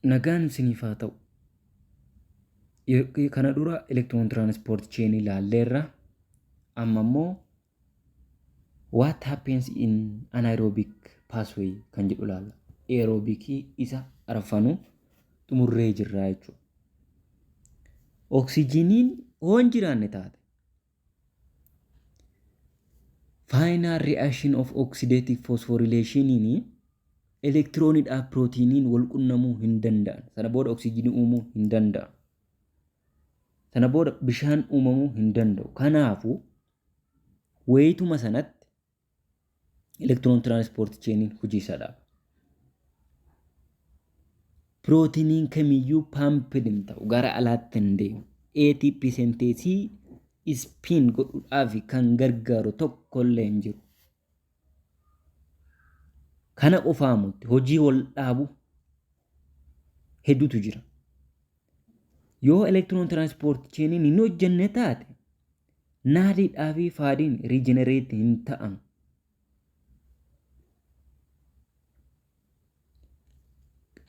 Nagaan isiniif haa ta'u. Kana dura electron transport chain ilaalleerra. Amma immoo what happens in anaerobic pathway kan jedhu ilaalla. Aerobikii isa arfanu xumurree jirra jechuudha. Oksijiiniin hoo hin jiraanne taate Final reaction of oxidative phosphorylationiin elektirooniidhaaf pirootiiniin wal qunnamuu hin danda'an. Sana booda oksijiinii uumuu hin danda'an. Sana booda bishaan uumamuu hin danda'u. Kanaafuu wayituma sanatti elektiroon tiraanspoortii cheeniin hojii isaa dhaaba. Pirootiiniin kamiyyuu paampid hin ta'u gara alaatti hin deemu. ATP senteesii ispiin godhuudhaaf kan gargaaru tokkollee hin jiru. Kana qofaa miti hojii wal dhaabu hedduutu jira. Yoo elektiroon tiraanspoortii cheeniin hin hojjenne taate naadiidhaa fi faadiin riijenereet hin ta'an.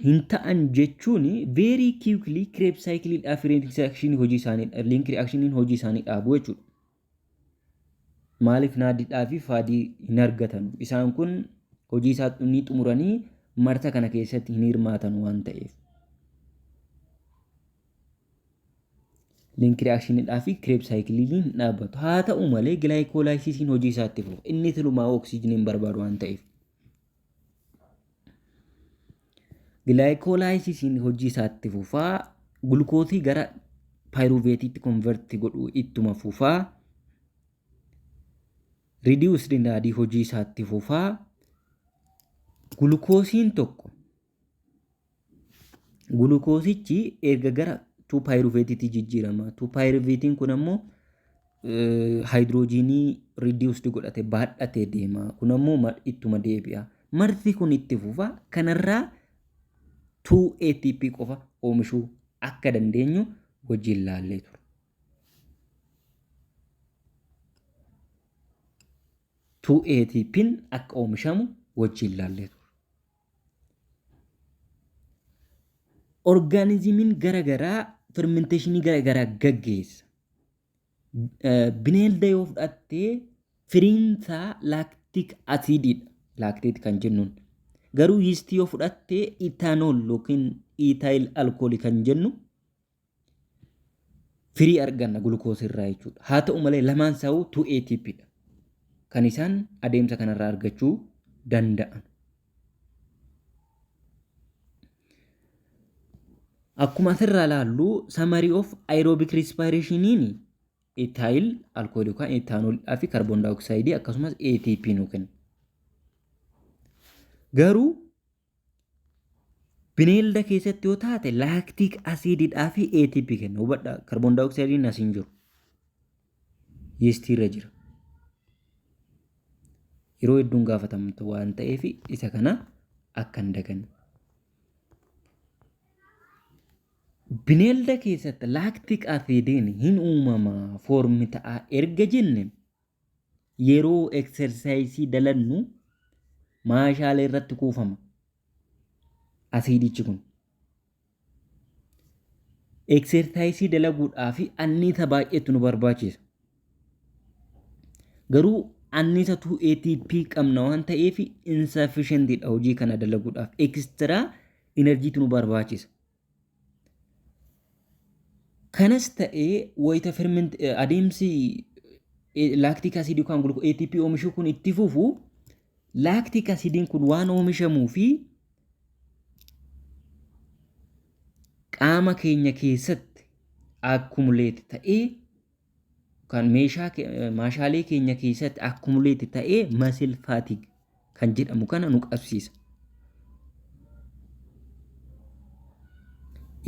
Hin ta'an jechuun very quickly Krebs cycle dhaaf reaction hojii isaanii link reactioniin hojii isaanii dhaabu jechuudha. Maaliif naadiidhaa fi faadii hin argatan? Isaan kun hojii isaa ni xumuranii marsa kana keessatti hin hirmaatan waan ta'eef. Link reactionidhaa fi Krebs cycle hin dhaabbatu. Haa ta'u malee glycolysis hojii isaa itti fufa. Inni silumaa oksijiinii hin barbaadu waan ta'eef. Gilaayikoolaayisiisiin hojii isaa itti fufaa gulukoosii gara paayiruveetiitti konverti godhuu ittuma fufaa. Ridiwusdi naadii hojii isaa itti fufaa. Gulukoosiin tokko gulukoosichi erga gara 2 paayiruveetiitti jijjiirama. 2 paayiruveetiin kun ammoo haayidiroojiinii ridiwusdi godhate baadhatee deema. Kun ammoo ittuma deebi'a. Marti kun itti fufa. Kanarraa 2 ATP qofa oomishuu akka dandeenyu wajjin laallee ture. 2 ATP'n akka oomishamu wajjin laallee ture. Orgaanizimiin garaagaraa fermenteeshinii garaagaraa gaggeessa. Bineelda yoo fudhatte firiinsaa laaktik asiidiidha. Laakteet kan jennuun. Garuu yiistii yoo fudhatte itaanool yookiin iitaayil alkoolii kan jennu firii arganna gulukoosii irraa jechuudha. Haa ta'u malee lamaan isaa'uu 2 ATP dha. Kan isaan adeemsa kanarraa argachuu danda'an. Akkuma asirraa ilaallu summary of aerobic respirationiin ethyl alkoolii yookaan etaanoolidhaa fi kaarboon daayoksayidii akkasumas ATP nu kenna. Garuu bineelda keessatti yoo taate laaktiik asiididhaa fi ATP kenna. Hubadhaa kaarboon daayoksaayidiin as hin jiru. Yeestii irra jira. Yeroo hedduun gaafatamtu waan ta'eef isa kana akka hin daganne. Bineelda keessatti laaktik asiidiin hin uumama foormi ta'a erga jenne yeroo eksersaayisii dalannu maashaalee irratti kuufama asiidichi kun. Eksersaayisii dalaguudhaaf anniisa baay'eetu nu barbaachisa. Garuu anniisa 2 ATP qabna waan ta'eef insufficient dha hojii kana dalaguudhaaf. Extra energy nu barbaachisa. Kanas ta'ee wayita ferment adeemsi laaktiik asiidii yookaan guluko ATP oomishuu kun itti fufu laaktiik asiidiin kun waan oomishamuu fi qaama keenya keessatti akkumuleet ta'ee kan meeshaa maashaalee keenya keessatti akkumuleet ta'ee masil fatigue kan jedhamu kana nu qabsiisa.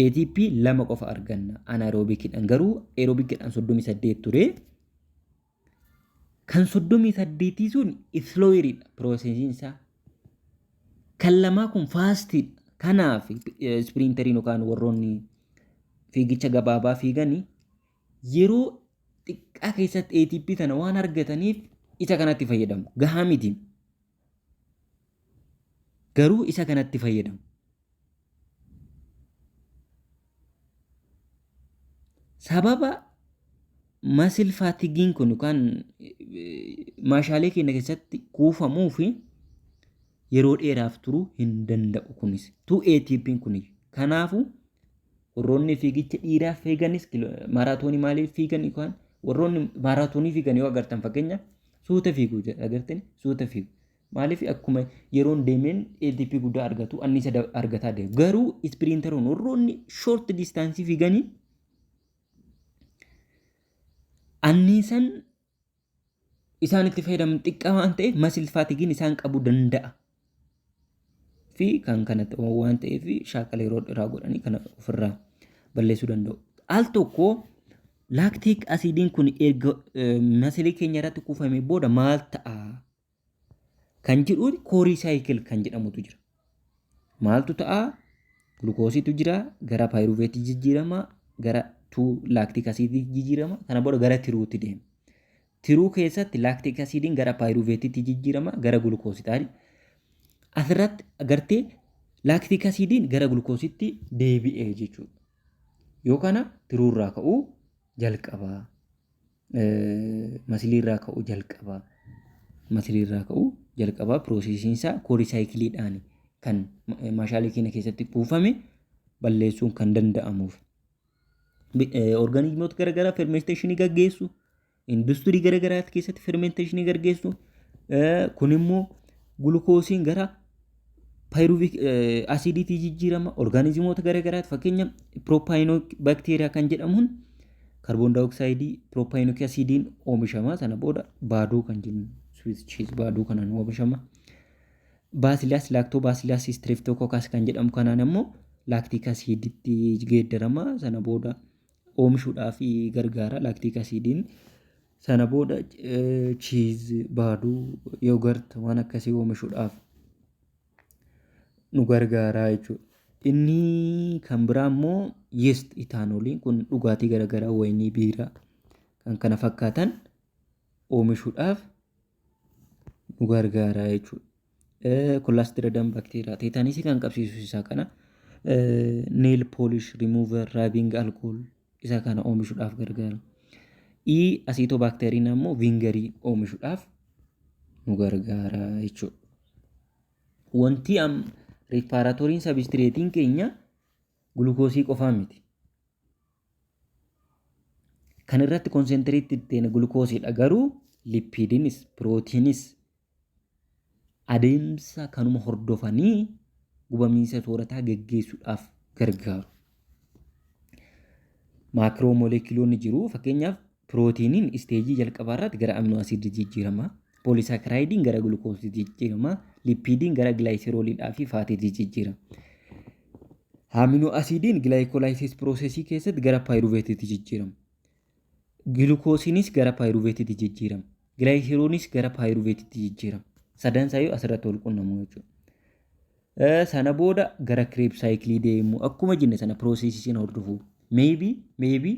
ATP lama qofa arganna anaerobikiidhaan garuu aerobikiidhaan 38 ture. Kan 38 sun islooyiriidha piroosesiin isaa. Kan lamaa kun faastiidha. Kanaaf ispiriinteriin yookaan warroonni fiigicha gabaabaa fiiganii yeroo xiqqaa keessatti ATP sana waan argataniif isa kanatti fayyadamu. Gahaa miti. Garuu isa kanatti fayyadamu. Sababa muscle fatigueiin kun yookaan maashaalee keenya keessatti kuufamuu fi yeroo dheeraaf turuu hin danda'u kunis. 2 ATP'n kun. Kanaafuu warroonni fiigicha dhiiraa fiiganis, maaraatoonii maaliif fiigan, yookaan warroonni maaraatoonii fiigan yoo agartan, fakkeenya suuta fiigu agartani, suuta fiigu. Maaliif? Akkuma yeroon deemeen ATP guddaa argatu, anniisa argataa deemu. Garuu sprinteroon, warroonni short distance fiiganii, anniisan isaan itti fayyadaman xiqqaa waan ta'eef muscle fatigueiin isaan qabuu danda'a. Fi kan kana waan ta'eef shaakala yeroo dheeraa godhanii kana ofirraa balleessuu danda'u. Al tokko lactic acidiin kun erga muscle keenya irratti kuufamee booda maal ta'a kan jedhu, Cori cycle kan jedhamutu jira. Maaltu ta'a? Glukoosiitu jira, gara pyruvateii jijjiirama, gara 2 lactic acidii jijjiirama, kana booda gara tiruutti deema. Tiruu keessatti lactic acidiin gara pyruvateiitti jijjiirama, gara glukoositti. Asirratti agartee lactic acidiin gara glukoositti deebi'ee jechuudha. Yoo kana tiruurraa ka'uu jalqabaa. Muscleiirraa ka'uu jalqabaa. Muscleiirraa ka'uu jalqabaa, processiin isaa Cori cycleiidhaan kan maashaalee keenya keessatti kuufame balleessuun kan danda'amuuf. Organismoota garaagaraa fermentationii gaggeessu. Industirii garaagaraa keessatti fermentationii gaggeessu. Kun immoo gulukoosiin gara pyruvic acidiitii jijjiirama. Organismoota garaagaraatti, fakkeenya propionibacteria kan jedhamuun carbon dioxideii propionic acidiin oomishama. Sana booda baaduu kan jennu, Swiss cheese, baaduu kanaan oomishama. Bacillus, Lactobacillus, Streptococcus kan jedhamu kanaan immoo lactic aciditti geeddarama. Sana booda oomishuudhaaf gargaara lactic acidiin. Sana booda cheese, baaduu, yogurt, waan akkasii oomishuudhaaf nu gargaara jechuudha. Inni kan biraa immoo yeast ethanoliin kun dhugaatii garaagaraa, wayinii, biiraa, kan kana fakkaatan oomishuudhaaf nu gargaara jechuudha. Clostridium bacteria tetanusii kan qabsiisu isa kana. Nail polish remover, rubbing alcohol isa kana oomishuudhaaf gargaara. E acetobacteriin ammoo vinegarii oomishuudhaaf nu gargaara jechuudha. Wanti am respiratoryiin substrateiin keenya gulukoosii qofaa miti. Kan irratti concentrate ta'e gulukoosiidha, garuu lipidiinis pirootiinis adeemsa kanuma hordofanii gubamiinsa soorataa geggeessuudhaaf gargaaru. Macromoleculeoonni jiru, fakkeenyaaf pirootiiniin stageii jalqabaa irratti gara amino acidii jijjiirama. Polysaccharideiin gara gulukoosii jijjiirama. Lipidiin gara glyceroliidhaa fi fatiitii jijjiirama. Amino acidiin glycolysis processii keessatti gara pyruvateiitti jijjiirama. Gulukoosiinis gara pyruvateiitti jijjiirama. Glyceroliinis gara pyruvateiitti jijjiirama. Sadan isaayyuu asirratti wal quunnamu jechuudha. Sana booda gara Krebs cycleii deemu, akkuma jenne sana processii sana hordofu. Maybe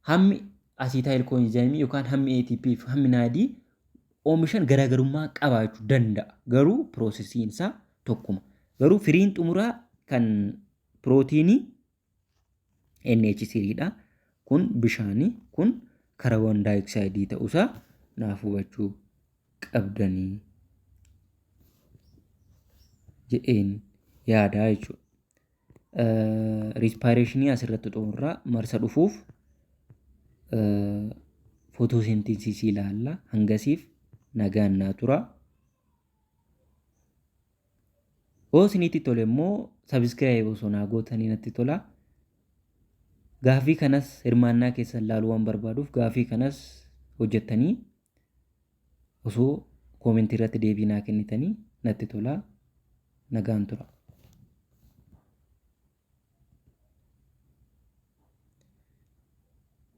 hammi acetyl coenzymeii yookaan hammi ATP fi hammi NADii oomishan garaagarummaa qabaachuu danda'a. Garuu processiin isaa tokkuma. Garuu firiin xumuraa kan pirootiinii NH3 dha. Kun bishaanii, kun carbon dioxideii ta'uusaa naaf hubachuu qabdanii jedheen yaadaa jechuudha. Respirationii asirratti xumurraa, marsa dhufuuf photosynthesisii ilaalla. Hangasiif nagaan naa tura. Yoo isinitti tole immoo subscribe osoo naa gootanii natti tola. Gaaffii kanas hirmaannaa keessan ilaaluu waan barbaaduuf, gaaffii kanas hojjettanii osoo commentii irratti deebii naa kennitanii natti tola. Nagaan tura.